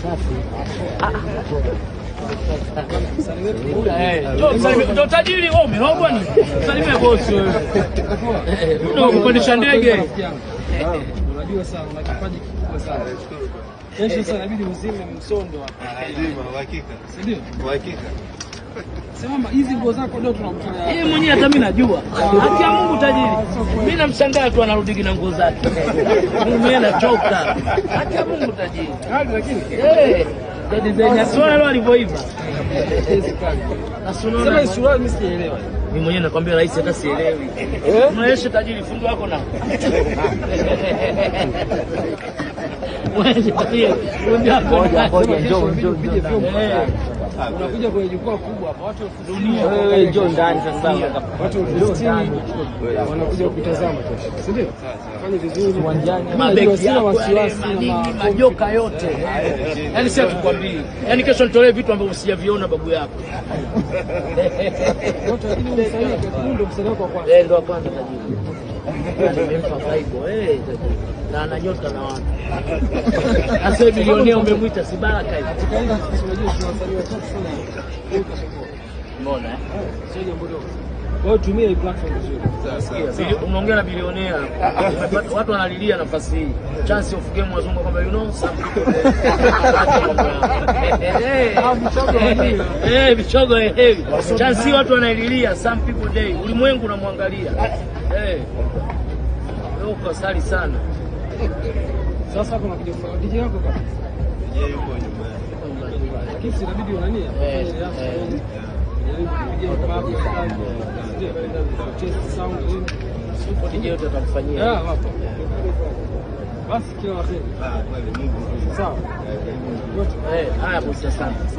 Safi. Ndo tajiri wewe, umerogwa ni? Salimia bosi wewe. Ndio kupandisha ndege. Unajua sana, una kipaji kikubwa sana. Kesho sasa inabidi uzime msondo hapa. Lazima, uhakika. Si ndio? Uhakika. Sema hizi nguo zako ndio tunamtolea. Yeye mwenyewe hata mimi najua. Haki ya Mungu tajiri. Mimi namshangaa tu anarudi na nguo zake. Mimi mwenyewe nachoka. Haki ya Mungu tajiri. Kali lakini. Eh. Ndio design ya sura leo alivyoiva. Na Sema sunona. hii suruali mimi sijaelewa. Mimi mwenyewe nakwambia rais hata sielewi. Unaonyesha tajiri fundi wako na. Wewe tajiri, fundi wako na. Ngoja, njoo, njoo, njoo. Eh. Unakuja kwenye jukwaa kubwa hapa, watu 60,000 Wewe njoo ndani sasa. Watu 60,000 wanakuja kutazama kesho. Si ndio? Fanye vizuri Uwanjani. Mabeki Sina yako wasiwasi yale, na manini, majoka yote. Yaani si hatukwambii. Yaani kesho nitolee vitu ambavyo sijaviona babu yako. Ndio msanii wako wa kwanza. Eh, ndo wa kwanza tajiri. Yaani nimempa vibe, eh, tajiri. Na ana nyota na watu. Sasa bilionea umemwita si baraka hiyo. Katika industry unajua tuna wasanii wachache sana. Umeona eh? Sio jambo dogo. Kwa hiyo tumia hii platform vizuri. Unaongea na bilionea. Watu wanalilia nafasi hii. Chance of game wazungu kwamba you know some people. Eh, michogo eh. Chance hii watu wanaililia some people day. Ulimwengu unamwangalia. Eh. Wewe uko sali sana. Sasa kuna kuja DJ wako kaka. Je, yuko nyumbani? Lakini si inabidi unani? Eh, eh. Jaribu kupigia klabu ndio. Test sound nini? Supo DJ yote atamfanyia. Yeah, wapo. Basi kila la heri. Ah, kweli Mungu. Sawa. Yote. Eh, haya bosi, asante.